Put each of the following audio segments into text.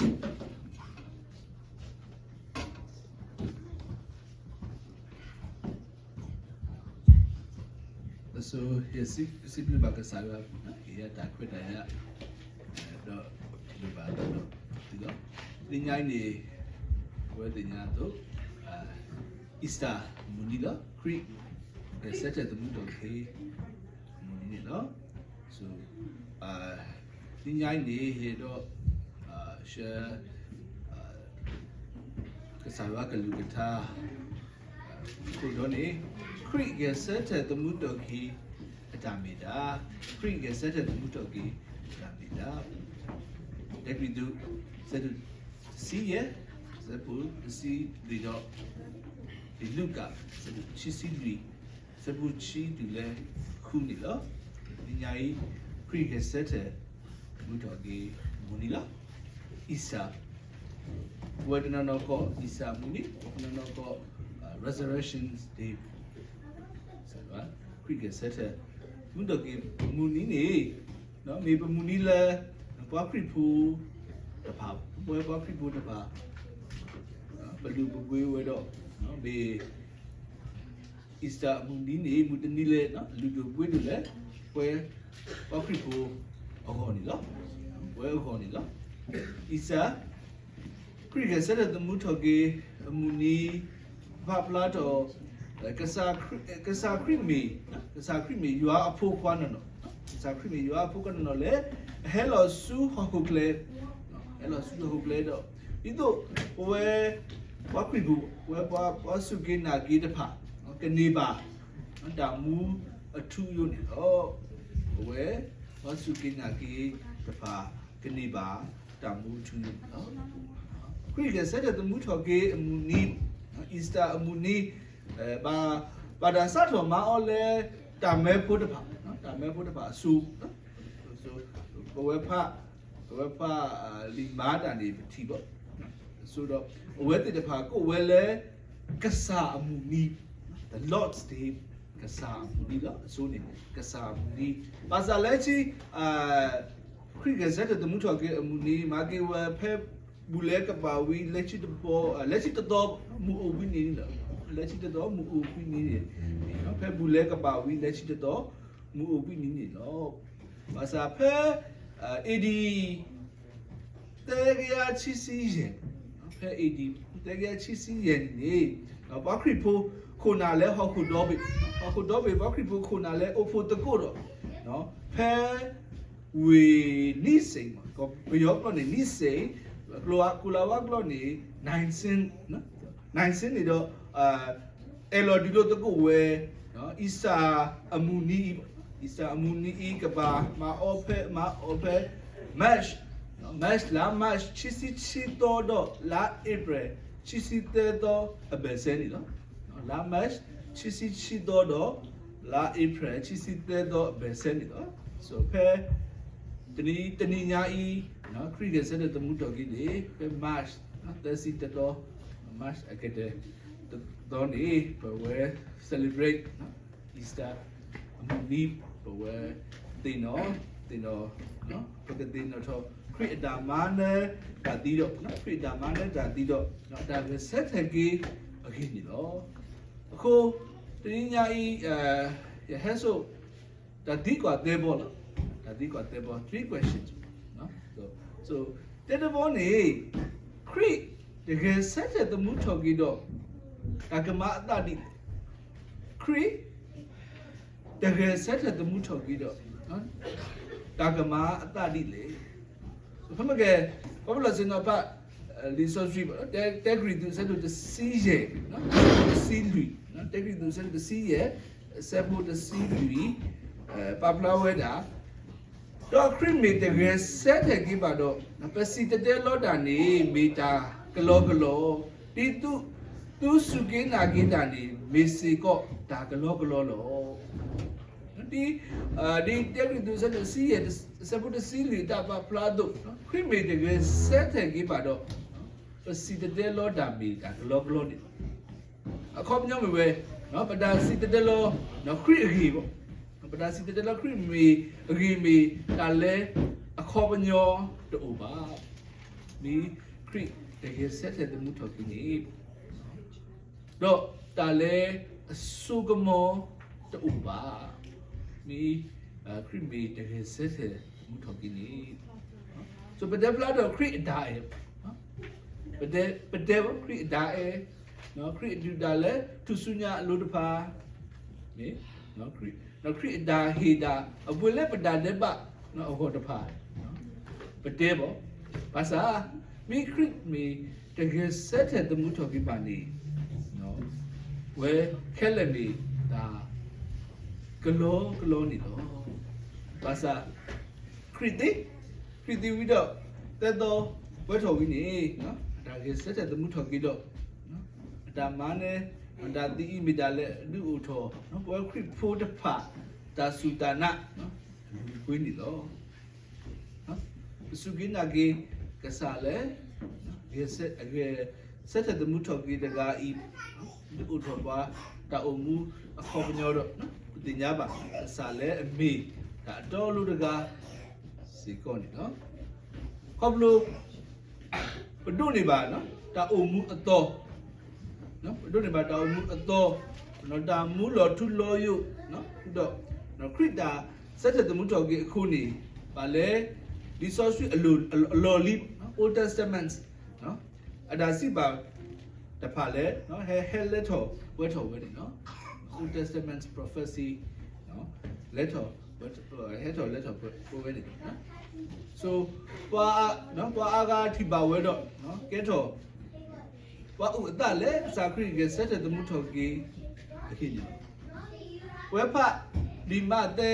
So,ယစံးဘျုးဘၣ်ကစၢ်ယွၤ, ယတၢ်ခွဲးတၢ်ယာ်, ဒီးဘၣ်ဒီး, လၢညါအံၤန့ၣ်, အဝဲသ့ၣ်ညါအသိး, Easter မုၢ်နံၤလီၤ, ခရံာ်ဂဲၤဆၢထၢၣ်သမူထီၣ်က့ၤ မုၢ်နံၤန့ၣ်လီၤ. So, လၢညါအံၤန့ၣ် ယအဲၣ်ဒိး share ကစၢ်ယွၤကလုၢ်ကထါ ခိၣ်တီန့ၣ်, ခရံာ်ဂဲၤဆၢထၢၣ်သမူထီၣ်က့ၤအတၢ်မ့ၢ်တၢ်, ခရံာ်ဂဲၤဆၢထၢၣ်သမူထီၣ်က့ၤအတၢ်မ့ၢ်တၢ်, တၢကရံၣ်သူး ဆၢဒိၣ်တဆံယဲၢ်, ဆၢဖိတဆံလွံၢ်ဒီး လံာ်လူၤကၣ် ဆၢဒိၣ်ခံဆံလွံၢ်, ဆၢဖိတဆံတုၤလၢဃုန့ၣ်လီၤ. လၢညါအံၤ ခရံာ်ဂဲၤဆၢထၢၣ်သမူထီၣ်က့ၤမုၢ်နံၤလီၤ. Easter, ပဝဲတနီၤနီၤကိး Easter မုၢ်နံၤ, တနီၤနီၤကိး Resurrection Day, ခရံာ်ဂဲၤဆၢထၢၣ်သမူထီၣ်က့ၤမုၢ်နံၤန့ၣ်, မ့ၢ်ပမုၢ်နံၤလၢ ပှၤခရံာ်ဖိတဖၣ်, ပဝဲပှၤခရံာ်ဖိတဖၣ် ပလုၢ်ပပှ့ၤဝဲဒီး မ့ၢ် Easter အမုၢ်နံၤန့ၣ် မုၢ်တနံၤလၢ လုၢ်ဒိၣ်ပှ့ၤဒိၣ်လၢ ပဝဲပှၤခရံာ်ဖိအဂီၢ်န့ၣ်လီၤ. ပဝဲအဂီၢ်န့ၣ်လီၤ. Easter, ခရံာ်ဂဲၤဆၢထၢၣ်သမူထီၣ်က့ၤအမုၢ်နံၤ, ပာ်ဖျါထီၣ် ကစၢ်ခရံာ်မ့ၢ်, ကစၢ်ခရံာ်မ့ၢ်ယွၤအဖိခွါနီၢ်နီၢ်, ကစၢ်ခရံာ်မ့ၢ်ယွၤအဖိခွါနီၢ်နီၢ်လၢ အဟဲလီၤဆူဟီၣ်ခိၣ်ချၢ, ဟဲလီၤဆူဟီၣ်ခိၣ်ချၢဒီး ဒ်သိးပဝဲပှၤခရံာ်ဖိ, ပဝဲပှၤစူၢ်က့ၤနာ်က့ၤတဖၣ် ကန့ၢ်ဘၣ် တၢ်မူအထူအယိာ်န့ၣ်လီၤ. ပဝဲပှၤစူၢ်က့ၤနာ်က့ၤတဖၣ် ကန့ၢ်ဘၣ်တၢ်မူအထူအယိာ်န့ၣ်လီၤ. ခရံာ်ဂဲၤဆၢထၢၣ်သမူထီၣ်က့ၤအမုၢ်နံၤ, Easter အမုၢ်နံၤ, ဘၣ်တၢ်စးထီၣ်မၤအီၤလၢ တၢ်မၢဖိတဖၣ်, တၢ်မၢဖိတဖၣ်အစိၤ, ပဝဲဖး, ပဝဲဖးလံာ်မၤတၢ်န့ၣ် ပထံၣ်ဘၣ်, အစိၤဒီး အဝဲသ့ၣ်တဖၣ်ကိးဝဲလၢ ကစၢ်အမုၢ်နံၤ, the Lord's Day, ကစၢ်အမုၢ်နံၤလီၤ. အစိၤန့ၣ် ကစၢ်အမုၢ်နံၤ, ဘၣ်ဆၣ်လၢခံ ခရံာ်ဂဲၤဆၢထၢၣ်သမူထီၣ်က့ၤအမုၢ်နံၤ မၤက့ၤဝဲဖဲ ဘူးလဲကပၤဝံၤ လၢခံတဘီ, လၢခံတသီ မုၢ်အိၣ်ဘှံးနံၤန့ၣ်လီၤ. လၢခံတသီ မုၢ်အိၣ်ဘှံးနံၤန့ၣ်, ဖဲဘူးလဲကပၤဝံၤ လၢခံတသီ မုၢ်အိၣ်ဘှံးနံၤန့ၣ်လီၤ. ဘၣ်ဆၣ်ဖဲ AD သၢကယၤခံဆံယဲၢ်, ဖဲ AD သၢကယၤခံဆံယဲၢ်န့ၣ် ပှၤခရံာ်ဖိခိၣ်နၢ်လၢဟီၣ်ခိၣ်ဒီဘ့ၣ်, ဟီၣ်ခိၣ်ဒီဘ့ၣ် ပှၤခရံာ်ဖိခိၣ်နၢ်လၢအိၣ်ဖှိၣ်သကိးဒီး ဖဲ ဝ့ၢ်နံစ့ၣ်, ပယီၤကျိာ်န့ၣ် နံစ့ၣ်, ကိၤလၤဝါကျိာ်န့ၣ် နံစ့ၣ်, နံစ့ၣ်န့ၣ်ဒီး အဲၣ်လီၤဒုးလိာ်သကိးဝဲ Easter အမုၢ်နံၤအံၤ, Easter အမုၢ်နံၤအံၤ ကဘၣ်မၤအီၤဖဲ, မၤအီၤဖဲ March, March လါ March ခံဆံခံသီဒီးလါ April ခံဆံသၢသီအဘၢၣ်စၢၤန့ၣ်လီၤ. လါ March ခံဆံခံသီဒီး လါ April ခံဆံသၢသီအဘၢၣ်စၢၤန့ၣ်လီၤ. So ဖဲ တနံၤ, တနံၤညါအံၤ ခရံာ်ဂဲၤဆၢထၢၣ်သမူထီၣ်က့ၤန့ၣ် ဖဲ March သၢဆံတသီ, March အကတၢၢ်တသီန့ၣ် ပဝဲ celebrate Easter အမုၢ်နံၤ ပဝဲသ့ၣ်နီၣ်, သ့ၣ်နီၣ်, ပကသ့ၣ်နီၣ်ထီၣ် ခရံာ်အတၢ်မၤနၢၤတၢ်သံဒီး, ခရံာ်အတၢ်မၤနၢၤတၢ်သံဒီး အတၢ်ဂဲၤဆၢထၢၣ်က့ၤအဂ့ၢ်န့ၣ်လီၤ. အဃိ တနံၤညါအံၤ ယဟဲစိာ် တၢ်သံကွၢ်သၢဘီလီၤ. တၢ်သံကွၢ်သၢဘီ, three questions. So တၢတဘီန့ၣ် ခရံာ်တဂဲၤဆၢထၢၣ်သမူထီၣ်က့ၤဒီး တၢ်ကမၤအသးဒ်လဲၣ်. ခရံာ် တဂဲၤဆၢထၢၣ်သမူထီၣ်က့ၤဒီး တၢ်ကမၤအသးဒ်လဲၣ်. ဖဲမ့ၢ်ကဲ ပှၤပလီၢ်ဆ့ၣ်နီၤဖး လံာ်စီဆှံ တဲကရံၣ်သူး အဆၢဒိၣ်တဆံယဲၢ်, တဆံလွံၢ်, တဲကရံၣ်သူး အဆၢဒိၣ်တဆံယဲၢ် အဆၢဖိတဆံလွံၢ် ပာ်ဖျါဝဲဒၣ် ဒီးခရံာ်မ့ၢ်တဂဲၤဆၢထၢၣ်က့ၤဘၣ်ဒီး ပစံၣ်တဲၤတဲလီၤတၢ်န့ၣ် မ့ၢ်တၢ်ကလီကလီ, ဒ်သုစူၢ်က့ၤနာ်က့ၤတၢ်န့ၣ် မ့ၢ်စ့ၢ်ကီးတၢ်ကလီကလီလီၤ. ဒ်, ဒ်တဲကရံၣ်သူး အဆၢဒိၣ်တဆံယဲၢ် အဆၢဖိတဆံလွံၢ် တၢ်ပာ်ဖျါအသိး ခရံာ်မ့ၢ်တဂဲၤဆၢထၢၣ်က့ၤဘၣ်ဒီး ပစံၣ်တဲၤတဲလီၤတၢ်မ့ၢ်တၢ်ကလီကလီန့ၣ်လီၤ. အခီပညီမ့ၢ်ဝဲ ပတၢ်စံၣ်တဲၤတဲလီၤ ခရံာ်အဂ့ၢ်ဘၣ်, ပတၢ်စံၣ်တဲၤတဲလီၤခရံာ်မ့ၢ်အဂ့ၢ်မ့ၢ်တၢ်လၢအခီပညီတအိၣ်ဘၣ်. မ့ၢ်ခရံာ်တဂဲၤဆၢထၢၣ်သမူထီၣ်က့ၤန့ၣ်, ဒီးတၢ်လၢအစိကမီၤတအိၣ်ဘၣ်. မ့ၢ်, ခရံာ်မ့ၢ်တဂဲၤဆၢထၢၣ်သမူထီၣ်က့ၤန့ၣ်, ပတဲဖျါဒီးခရံာ်အတၢ်အဲၣ်, ပတဲ, ပတဲခရံာ်အတၢ်အဲၣ်, ခရံာ်အဒုၣ်ဒါလၢထူၣ်စုညါအလိၤတဖၣ်, မ့ၢ်, ခရံာ်အတၢ်ဟ့ၣ်ဒၣ် အပှ့ၤလၢပတၢ်ဒဲးဘးအဂီၢ်တဖၣ်, ပတဲဘၣ်, ဘၣ်ဆၣ်, မ့ၢ်ခရံာ်မ့ၢ်တဂဲၤဆၢထၢၣ်သမူထီၣ်က့ၤဘၣ်န့ၣ်, ဝဲခဲလၢာ်မ့ၢ်တၢ်ကလီကလီန့ၣ်လီၤ. ဘၣ်ဆၣ်, ခရံာ်သ့, ခရံာ်သ့ဝံၤဒီး, သၢသီပှဲၤထီၣ်ဝံၤန့ၣ်, အတၢ်ဂဲၤဆၢထၢၣ်သမူထီၣ်က့ၤဒီး, အတၢ်မၤနၢၤ, အတၢ်သံအံၤမ့ၢ်ဒၣ်လဲာ်ဒုးအိၣ်ထီၣ်, ပဝဲခရံာ်ဖိတဖၣ်, တၢ်စူၢ်တၢ်နာ်, ကွ့န့ၣ်လီၤ. ပစူၢ်က့ၤနာ်က့ၤ, ကစၢ်လၢ, ဂဲၤဆၢ, ဂဲၤဆၢထၢၣ်သမူထီၣ်က့ၤတဂၤအံၤ, ဒုးအိၣ်ထီၣ်ပှၤ, တၢ်အိၣ်မူအခီပညီဒီး, ပသ့ၣ်ညါဘၣ်, ကစၢ်လၢအမ့ၢ်, တၢ်အတီအလိၤတဂၤ, စ့ၢ်ကီးန့ၣ်လီၤ. ခီဖျိ ပဒိးန့ၢ်ဘၣ်, တၢ်အိၣ်မူအသီ, ပဒိးန့ၢ်ဘၣ်တၢ်အိၣ်မူအသီ, တၢ်မူလီၤထူလီၤယိာ်, ဒီး, ခရံာ်တၢ်ဆၢထၢၣ်သမူထီၣ်က့ၤအဃိန့ၣ်, ဘၣ်လၢ, လံာ်စီဆှံအလီၢ်, အလီၢ်လံၤ, Old Testament, အတၢ်စံးဘၣ်တဖၣ်လၢ, ဟဲ, ဟဲလဲၤထီၣ်ပှဲၤထီၣ်ဝဲန့ၣ်လီၤ. Old Testament prophecy, လဲၤထီၣ်, ဟဲထီၣ်လဲၤထီၣ်ပှဲၤဝဲန့ၣ်လီၤ. So, ပှၤ, ပှၤအါဂၤထံၣ်ဘၣ်ဝဲဒီး, ကဲထီၣ်, ပှၤအိၣ်အသးလၢကစၢ်ခရံာ်ဂဲၤဆၢထၢၣ်သမူထီၣ်က့ၤအဟံၣ်န့ၣ်လီၤ. ပဝဲဖးလံာ်မးသဲ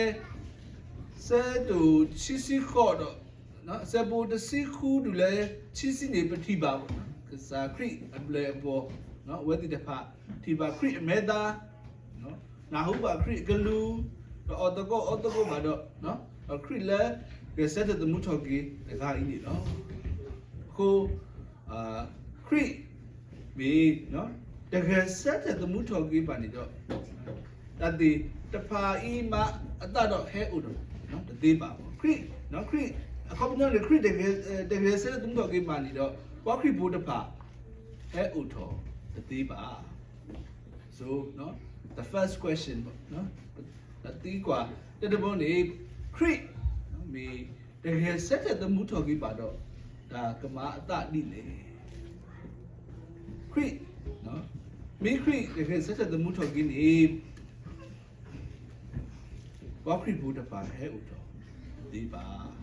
ဆၢဒိၣ်ခံဆံဃိးဒီး, ဆၢဖိတဆံဃုတုၤလၢခံဆံန့ၣ် ပထံၣ်ဘၣ်, ကစၢ်ခရံာ်အဘျုးအဖှိၣ်, အဝဲသ့ၣ်တဖၣ်, ထံၣ်ဘၣ်ခရံာ်အမဲာ်သၣ်, နၢ်ဟူဘၣ်ခရံာ်အကလုၢ်, ဒီးအီၣ်သကိးအီသကိးဘၣ်ဒီး, ခရံာ်လၢဂဲၤဆၢထၢၣ်သမူထီၣ်က့ၤတဂၤအံၤန့ၣ်လီၤ. အဃိ, ခရံာ်မ့ၢ်, တဂဲၤဆၢထၢၣ်သမူထီၣ်က့ၤဘၣ်န့ၣ်ဒီး, တၢ်သ့ၣ်တဖၣ်အံၤမးအသးဒီးဟဲအိၣ်ဒီး, တသ့ဘၣ်. ခရံာ်, ခရံာ်, အခီပညီန့ၣ် ခရံာ်, တဂဲၤဆၢထၢၣ်သမူထီၣ်က့ၤဘၣ်န့ၣ်ဒီး, ပှၤခရံာ်ဖိတဖၣ်, ဟဲအိၣ်ထီၣ်တသ့ဘၣ်. So, the first question, တသံကွၢ်တၢတဘီန့ၣ်, ခရံာ်မ့ၢ်တဂဲၤဆၢထၢၣ်သမူထီၣ်က့ၤဘၣ်ဒီး, တၢ်ကမၤအသးဒ်လဲၣ်. ခရံာ်, မ့ၢ်ခရံာ်တဂဲၤဆၢထၢၣ်သမူထီၣ်က့ၤန့ၣ်, ပှၤခရံာ်ဖိတဖၣ်ဟဲအိၣ်ထီၣ်တသ့ဘၣ်.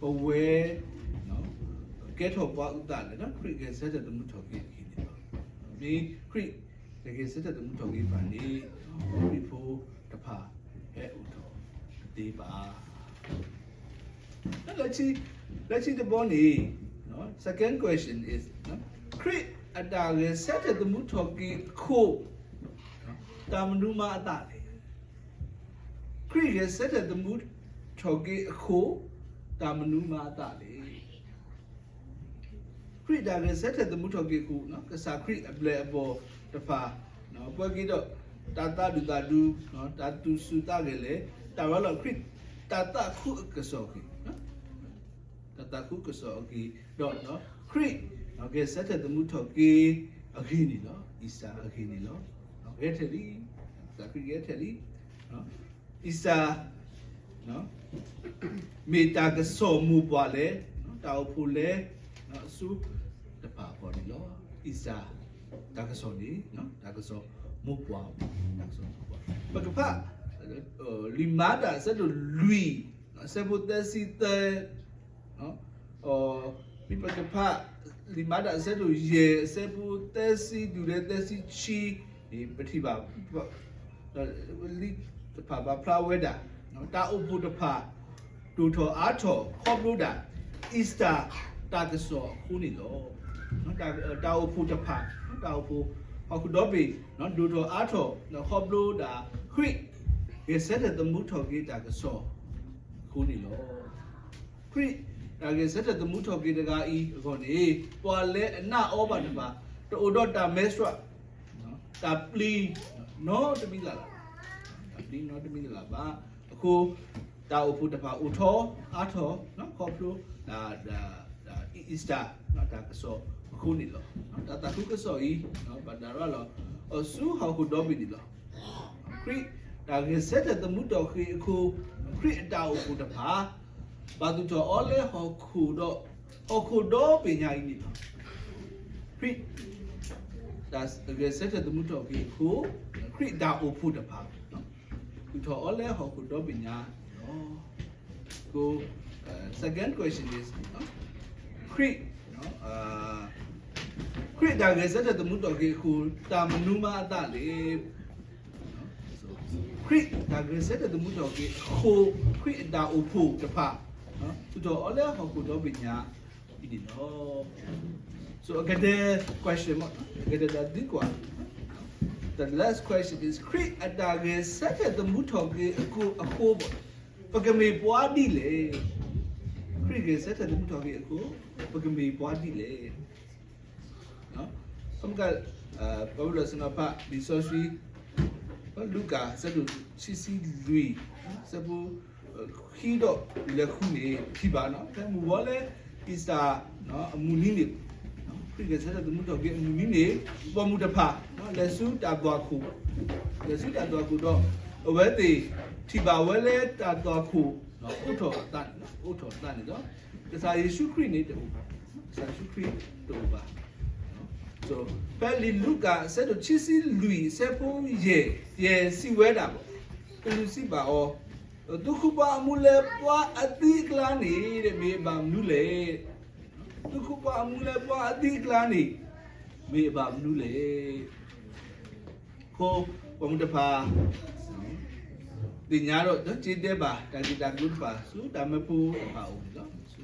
ပဝဲ, ကဲထီၣ်ပှၤအုၣ်သးလၢခရံာ်ဂဲၤဆၢထၢၣ်သမူထီၣ်က့ၤအခံန့ၣ်လီၤ. မ့ၢ်ခရံာ်တဂဲၤဆၢထၢၣ်သမူထီၣ်က့ၤဘၣ်န့ၣ်, ပှၤခရံာ်ဖိတဖၣ်ဟဲအိၣ်ထီၣ်တသ့ဘၣ်. လၢခံတဘီန့ၣ်, second question is, ခရံာ်အတၢ်ဂဲၤဆၢထၢၣ်သမူထီၣ်က့ၤအဃိ, တၢ်မနုၤမၤအသးလဲၣ်. ခရံာ်ဂဲၤဆၢထၢၣ်သမူထီၣ်က့ၤအဃိ, တၢ်မနုၤမၤအသးလဲၣ်. ခရံာ်တၢ်ဂဲၤဆၢထၢၣ်သမူထီၣ်က့ၤအဃိ, ကစၢ်ခရံာ်အဘျုးအဖှိၣ်တဖၣ်, ပှဲၤက့ၤဒီး, တၢ်သးဒူၣ်သးဒူ, တၢ်သူၣ်ဆူၣ်သးဂဲၤလၢ, တၢ်ရၤလီၤခရံာ်, တၢ်သးခုအကစီၣ်အဂ့ၢ်, တၢ်သးခုကစီၣ်အဂ့ၢ်, ဒီးခရံာ်, ဂဲၤဆၢထၢၣ်သမူထီၣ်က့ၤအဂ့ၢ်န့ၣ်လီၤ. Easter အဂ့ၢ်န့ၣ်လီၤ. ဂဲၤထဲလံ, ကစၢ်ခရံာ်ဂဲၤထဲလံ. Easter မ့ၢ်တၢ်ကစီၣ်မိၢ်ပှၢ်လၢ, တၢ်အိၣ်ဖှိၣ်လၢ, အစိၤတဖၣ်အဂီၢ်န့ၣ်လီၤ. Easter တၢ်ကစီၣ်န့ၣ်, တၢ်ကစီၣ်မိၢ်ပှၢ်, တၢ်ကစီၣ်မိၢ်ပှၢ်, ပကဖး, လံာ်မၤတၢ်အဆၢဒိၣ်လွံၢ်, အဆၢဖိသၢဆံသၢ, မ့ၢ်ပကဖး, လံာ်မၤတၢ်အဆၢဒိၣ်ယဲၢ် အဆၢဖိသၢဆံတုၤလၢသၢဆံခံန့ၣ် ပထံၣ်ဘၣ်, လံာ်တဖၣ်ပာ်ဖျါဝဲဒၣ်, တၢ်အိၣ်ဖှိၣ်တဖၣ်, ဒိၣ်ထီၣ်အါထီၣ်ခီဖျိဒၣ်, Easter တၢ်ကစီၣ်အဃိန့ၣ်လီၤ. တၢ်အိၣ်ဖှိၣ်တဖၣ်, တၢ်အိၣ်ဖှိၣ်ဟီၣ်ခိၣ်ဒီဘ့ၣ်, ဒိၣ်ထီၣ်အါထီၣ်ခီဖျိဒၣ်ခရံာ်, ဂဲၤဆၢထၢၣ်သမူထီၣ်က့ၤတၢ်ကစီၣ်အဃိန့ၣ်လီၤ. ခရံာ်တၢ်ဂဲၤဆၢထၢၣ်သမူထီၣ်က့ၤတဂၤအံၤအဂီၢ်န့ၣ်, ပှၤလၢအနာ်အီၤဘၣ်တဖၣ်, တအိၣ်ဒီးတၢ်မဲာ်ဆှး, တၢ်ပျံၤ, နီတမံၤလၢ်လၢ်, တၢ်ပျံၤနီတမံၤလၢ်လၢ်ဘၣ်. အဃိ, တၢ်အိၣ်ဖှိၣ်တဖၣ်အိၣ်ထီၣ်အါထီၣ်, ခီဖျိ, တၢ်, Easter တၢ်ကစီၣ်အဃိန့ၣ်လီၤ. တၢ်သးခုကစီၣ်အံၤ ဘၣ်တၢ်ရၤလီၤအီၤဆူဟီၣ်ခိၣ်ဒီဘ့ၣ်န့ၣ်လီၤ. ခရံာ်တၢ်ဂဲၤဆၢထၢၣ်သမူထီၣ်က့ၤအဃိ ခရံာ်အတၢ်အိၣ်ဖှိၣ်တဖၣ် ဘၣ်သူၣ်ထီၣ်အီၤလၢဟီၣ်ခိၣ်ဒီ, ဟီၣ်ခိၣ်ဒီဘ့ၣ်ညါအံၤန့ၣ်လီၤ. ခရံာ် တၢ်ဂဲၤဆၢထၢၣ်သမူထီၣ်က့ၤအဃိ ခရံာ်အတၢ်အိၣ်ဖှိၣ်တဖၣ် သူၣ်ထီၣ်အီၤလၢဟီၣ်ခိၣ်ဒီဘ့ၣ်ညါလီၤ. ကိ second question is ခရံာ် ခရံာ်တၢ်ဂဲၤဆၢထၢၣ်သမူထီၣ်က့ၤအဃိ တၢ်မနုၤမၤအသးလဲၣ်. ခရံာ်တၢ်ဂဲၤဆၢထၢၣ်သမူထီၣ်က့ၤအဃိ ခရံာ်အတၢ်အိၣ်ဖှိၣ်တဖၣ် သူၣ်ထီၣ်အီၤလၢဟီၣ်ခိၣ်ဒီဘ့ၣ်ညါအံၤန့ၣ်လီၤ. So အကဒဲ question မ့ၢ် အကဒဲတၢ်သံကွၢ် The last question is ခရံာ်အတၢ်ဂဲၤဆၢထၢၣ်သမူထီၣ်က့ၤအဃိ အဃိ ပကမ့ၢ်ပှၤဒ်လဲၣ်. ခရံာ်ဂဲၤဆၢထၢၣ်သမူထီၣ်က့ၤအဃိ ပကမ့ၢ်ပှၤဒ်လဲၣ်. ပက ပှၤဝဲလီၤစ့ၢ်ကီးဖး လံာ်စီဆှံ လူၤကၣ် အဆၢဒိၣ်ခံဆံလွံၢ် အဆၢဖိ ခံဒီးလွံၢ်လဲၤဃုန့ၣ် ထံၣ်ဘၣ် ဖဲမုၢ်ဝီလၢ Easter အမုၢ်နံၤန့ၣ် ခရံာ်ဂဲၤဆၢထၢၣ်သမူထီၣ်က့ၤအမုၢ်နံၤန့ၣ် ပိာ်မုၣ်တဖၣ် လဲၤဆူတၢ်သွၣ်ခိၣ်, လဲၤဆူတၢ်သွၣ်ခိၣ်ဒီး အဝဲသ့ၣ်ထံၣ်ဘၣ်ဝဲလၢတၢ်သွၣ်ခိၣ် အိးထီၣ်အသးန့ၣ်လီၤ, အိးထီၣ်အသးန့ၣ်လီၤ. ကစၢ်ယ့ၣ်ၡူးခရံာ်န့ၣ်တအိၣ်ဘၣ်, ကစၢ်ယ့ၣ်ၡူးခရံာ်တအိၣ်ဘၣ်. ဖဲလံာ်လူၤကၣ်အဆၢဒိၣ်ခံဆံလွံၢ်အဆၢဖိယဲၢ် ယဲၢ်စံးဝဲဒၣ် ကလူးစံးဘၣ်အီၤ, သုးခိၣ်ပှၤအမူလၢပှၤအသံအကျါန့ၣ် မ့ၢ်အဘၣ်မနုၤလဲၣ်. သုးခိၣ်ပှၤအမူလၢပှၤအသံအကျါန့ၣ် မ့ၢ်အဘၣ်မနုၤလဲၣ်. အဃိ ပိာ်မုၣ်တဖၣ် သ့ၣ်ညါဒီး စ့ဒဲးဘၣ် တၢ်ဂ့ၢ်တၢ်ကျိၤတဖၣ် ဆူတၢ်မၢဖိတဖၣ်အအိၣ်န့ၣ်လီၤ. ဆူ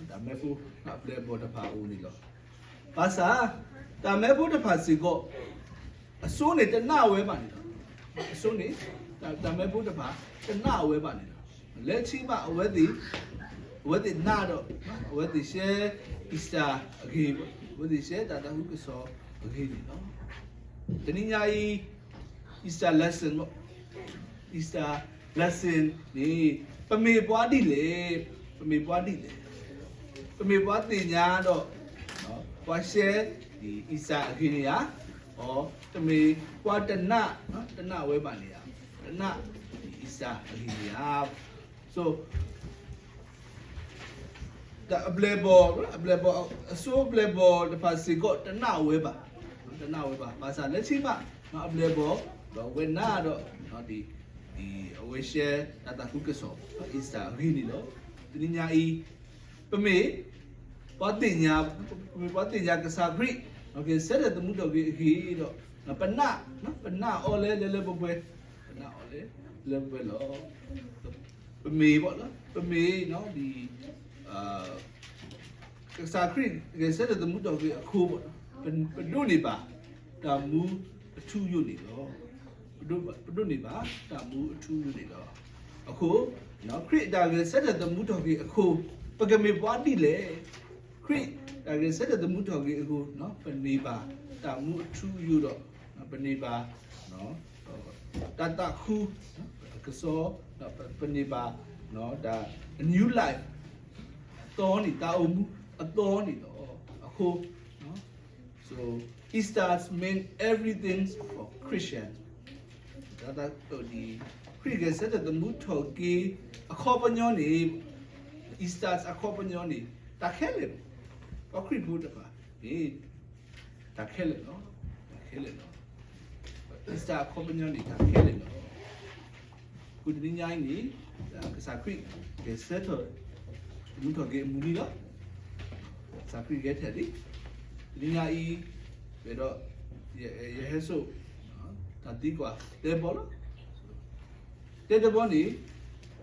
တၢ်မၢဖိအပျဲၢ်အဘီၣ်တဖၣ်အအိၣ်န့ၣ်လီၤ. ဘၣ်ဆၣ် တၢ်မၢဖိတဖၣ်စ့ၢ်ကီး အစိန့ၣ်တနာ်ဝဲဘၣ်န့ၣ်လီၤ. အစိန့ၣ် တၢ်မၢဖိတဖၣ် တနာ်ဝဲဘၣ်န့ၣ်လီၤ. လၢခံမး အဝဲသ့ၣ် အဝဲသ့ၣ်နာ်ဒီး အဝဲသ့ၣ်ရှဲ Easter အဂ့ၢ်, အဝဲသ့ၣ်ရှဲတၢ်သးခုကစီၣ်အဂ့ၢ်န့ၣ်လီၤ. တနံၤညါအံၤ Easter lesson မ့ၢ် Easter lesson န့ၣ် ပမ့ၢ်ပှၤဒ်လဲၣ်, ပမ့ၢ်ပှၤဒ်လဲၣ်, ပမ့ၢ်ပှၤသ့ၣ်ညါဒီး ပှၤရှဲ Easter အဂ့ၢ်န့ၣ်ဧါ, အီ တမ့ၢ်ပှၤတနာ်, တနာ်ဝဲဘၣ်န့ၣ်ဧါ, တနာ် Easter အဂ့ၢ်န့ၣ်ဧါ. So တၢ်အပျဲၢ်ဘီၣ်, အပျဲၢ်ဘီၣ်, အစိအပျဲၢ်ဘီၣ်တဖၣ်စ့ၢ်ကီး တနာ်ဝဲဘၣ်, တနာ်ဝဲဘၣ်. ဘၣ်ဆၣ်လၢခံမး အပျဲၢ်ဘီၣ် ဒီးအဝဲနာ်ဒီး အဝဲရှဲတၢ်သးခုကစီၣ် Easter အဂ့ၢ်န့ၣ်လီၤ. တနံၤညါအံၤ ပမ့ၢ် ပှၤသ့ၣ်ညါ, ပမ့ၢ်ပှၤသ့ၣ်ညါကစၢ်ခရံာ် ဂဲၤဆၢထၢၣ်သမူထီၣ်က့ၤအဂ့ၢ်ဒီး ပနာ်, ပနာ်အီၤလၢလၢလၢပှဲၤပှဲၤ, ပနာ်အီၤလၢလၢပှဲၤပှဲၤလီၤ. ပမ့ၢ်ဘၣ်လီၤ, ပမ့ၢ် ကစၢ်ခရံာ်ဂဲၤဆၢထၢၣ်သမူထီၣ်က့ၤအဃိ ပဒိးန့ၢ်ဘၣ် တၢ်မူအထူအယိာ်န့ၣ်လီၤ. ပဒိးန့ၢ်ဘၣ်တၢ်မူအထူအယိာ်န့ၣ်လီၤ. အဃိ ခရံာ်အတၢ်ဂဲၤဆၢထၢၣ်သမူထီၣ်က့ၤအဃိ ပကမ့ၢ်ပှၤဒ်လဲၣ်. ခရံာ်တၢ်ဂဲၤဆၢထၢၣ်သမူထီၣ်က့ၤအဃိ ပန့ၢ်ဘၣ်တၢ်မူအထူအယိာ်ဒီး ပန့ၢ်ဘၣ် တၢ်သးခု ကစီ ပန့ၢ်ဘၣ် တၢ် a new life အသီန့ၣ် တၢ်အိၣ်မူအသီန့ၣ်လီၤ. အဃိ so Easter mean everything for Christian. တၢ်သးဒ် ခရံာ်ဂဲၤဆၢထၢၣ်သမူထီၣ်က့ၤအခီပညီန့ၣ် Easter အခီပညီန့ၣ် တၢ်ခဲလၢာ်လီၤ. ပှၤခရံာ်ဖိတဖၣ်န့ၣ် တၢ်ခဲလၢာ်လီၤ. တၢ်ခဲလၢာ်လီၤ. Easter အခီပညီန့ၣ် တၢ်ခဲလၢာ်လီၤ. အဃိတနံၤညါအံၤန့ၣ် ကစၢ်ခရံာ်ဂဲၤဆၢထၢၣ်သမူထီၣ်က့ၤအမုၢ်နံၤလီၤ. ကစၢ်ခရံာ်ဂဲၤထဲလံ. တနံၤညါအံၤ ဒီး ယဟဲစိာ် တၢ်သံကွၢ်တဲဘီလီၤ. တဲတဘီန့ၣ်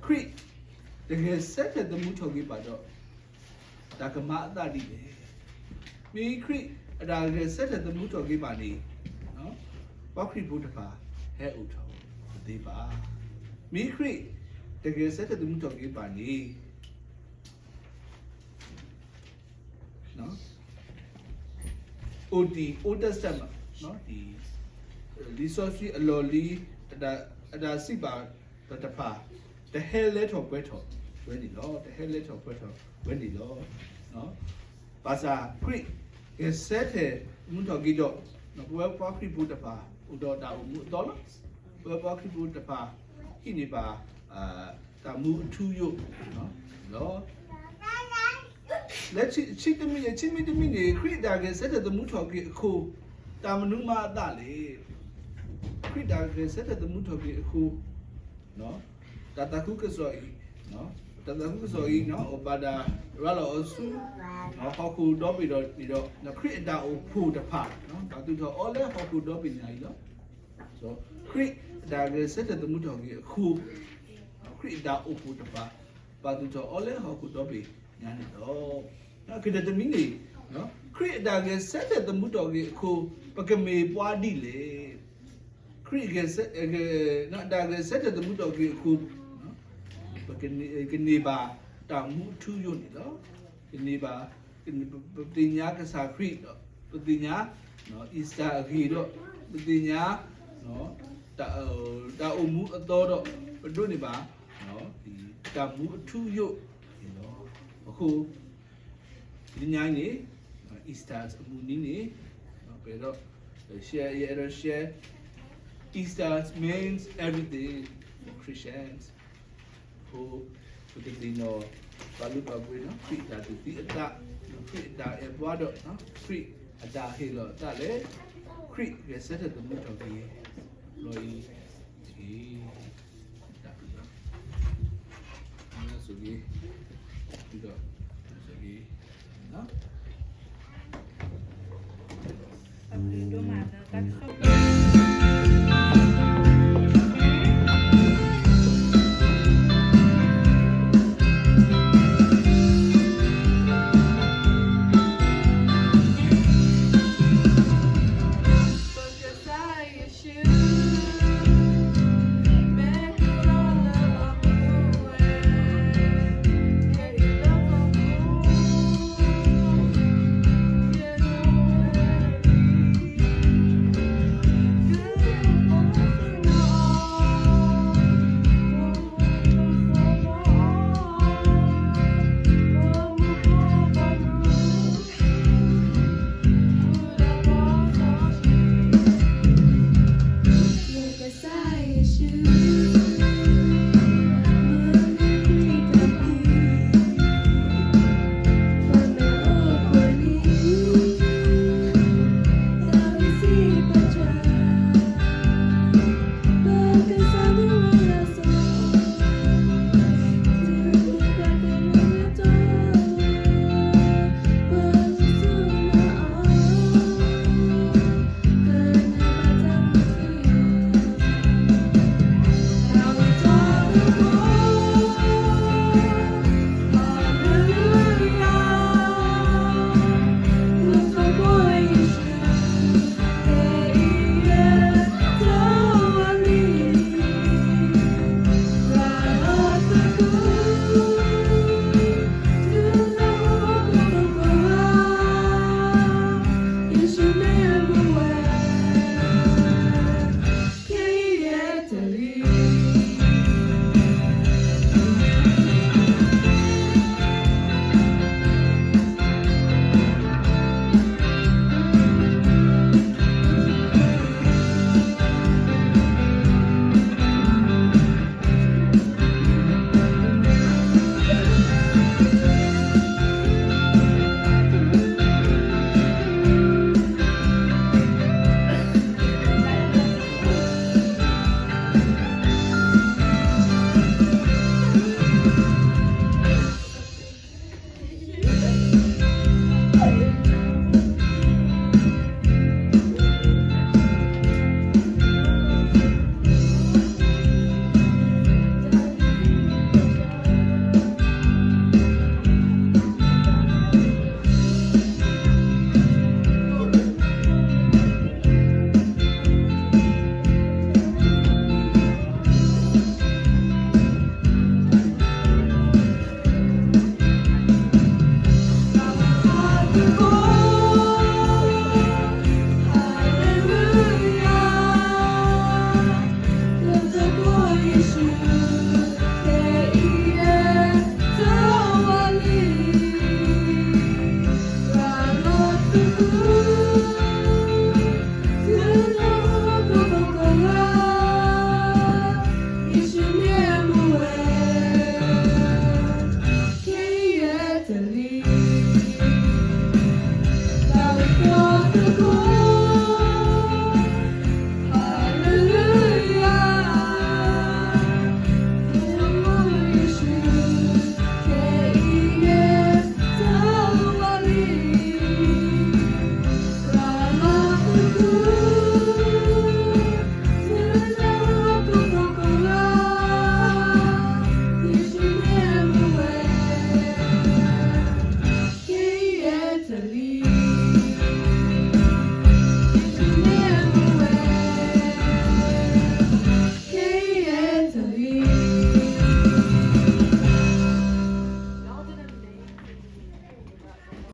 ခရံာ်တဂဲၤဆၢထၢၣ်သမူထီၣ်က့ၤဘၣ်ဒီး တၢ်ကမၤအသးဒ်လဲၣ်. မ့ၢ်ခရံာ်အတၢ်ဂဲၤဆၢထၢၣ်သမူထီၣ်က့ၤဘၣ်န့ၣ် ပှၤခရံာ်ဖိတဖၣ်ဟဲအိၣ်ထီၣ်တသ့ဘၣ်. မ့ၢ်ခရံာ်တဂဲၤဆၢထၢၣ်သမူထီၣ်က့ၤဘၣ်န့ၣ် အိၣ်တ့ၢ် Old Testament လံာ်စီဆှံအလီၢ်လံၤ အတၢ်စံးဘၣ်ပတဖၣ် တဟဲလၢထီၣ်ပှဲၤထီၣ်ဝဲန့ၣ်လီၤ. တဟဲလၢထီၣ်ပှဲၤထီၣ်ဝဲန့ၣ်လီၤ. ဘၣ်ဆၣ်ခရံာ်ဂဲၤဆၢထၢၣ်သမူထီၣ်က့ၤဒီး ပဝဲပှၤခရံာ်ဖိတဖၣ် အိၣ်ဒီးတၢ်အိၣ်မူအသီလီၤ. ပဝဲပှၤခရံာ်ဖိတဖၣ် ဟံးန့ၢ်ဘၣ် တၢ်မူအထူအယိာ်လီၤ. လၢခံတမံၤ ခံမံၤတမံၤန့ၣ် ခရံာ်အတၢ်ဂဲၤဆၢထၢၣ်သမူထီၣ်က့ၤအဃိ တၢ်မနုၤမၤအသးလဲၣ်. ခရံာ်အတၢ်ဂဲၤဆၢထၢၣ်သမူထီၣ်က့ၤအဃိ တၢ်သးခုကစီၣ်အံၤ, တၢ်သးခုကစီၣ်အံၤ အဘၣ်တၢ်ရၤလီၤအီၤဆူ ဟီၣ်ခိၣ်ဒီဘ့ၣ်ဒီးန့ၣ်ဒီး ခရံာ်အတၢ်အိၣ်ဖှိၣ်တဖၣ် ပာ်သူၣ်ထီၣ်အီၤလၢဟီၣ်ခိၣ်ဒီဘ့ၣ်ညါအံၤလီၤ. ခရံာ်အတၢ်ဂဲၤဆၢထၢၣ်သမူထီၣ်က့ၤအဃိ ခရံာ်အတၢ်အိၣ်ဖှိၣ်တဖၣ် ပာ်သူၣ်ထီၣ်အီၤလၢဟီၣ်ခိၣ်ဒီဘ့ၣ်ညါန့ၣ်လီၤ. ကတၢၢ်တမံၤန့ၣ် ခရံာ်အတၢ်ဂဲၤဆၢထၢၣ်သမူထီၣ်က့ၤအဃိ ပကမ့ၢ်ပှၤဒ်လဲၣ်. ခရံာ်အတၢ်ဂဲၤဆၢထၢၣ်သမူထီၣ်က့ၤအဃိ ပကန့ၢ်ဘၣ်တၢ်မူအထူအယိာ်န့ၣ်လီၤ. ကန့ၢ်ဘၣ် ပသ့ၣ်ညါကစၢ်ခရံာ်ဒီး ပသ့ၣ်ညါ Easter အဂ့ၢ်ဒီး ပသ့ၣ်ညါ တၢ်အိၣ်မူအသီဒီး ပဒိးန့ၢ်ဘၣ် တၢ်မူအထူအယိာ်န့ၣ်လီၤ. အဃိ တနံၤညါအံၤန့ၣ် Easter အမုၢ်နံၤန့ၣ် ပအဲၣ်ဒိး share ယအဲၣ်ဒိး share Easter means everything for Christians. အဃိ ပကသ့ၣ်နီၣ် ပာ်လုၢ်ပာ်ပှ့ၤ ခရံာ်အတၢ်သူၣ်သံအသး ခရံာ်အတၢ်အဲၣ်ပှၤဒီး ခရံာ်အတၢ်ဟ့ၣ်လီၤအသးလၢ ခရံာ်ဂဲၤဆၢထၢၣ်သမူထီၣ်က့ၤ လီၤအံၤတက့ၢ်. တၢ်ဘျုးလီၤ. ဆိၣ်ဂ့ၤ ဒီး ဆိၣ်ဂ့ၤ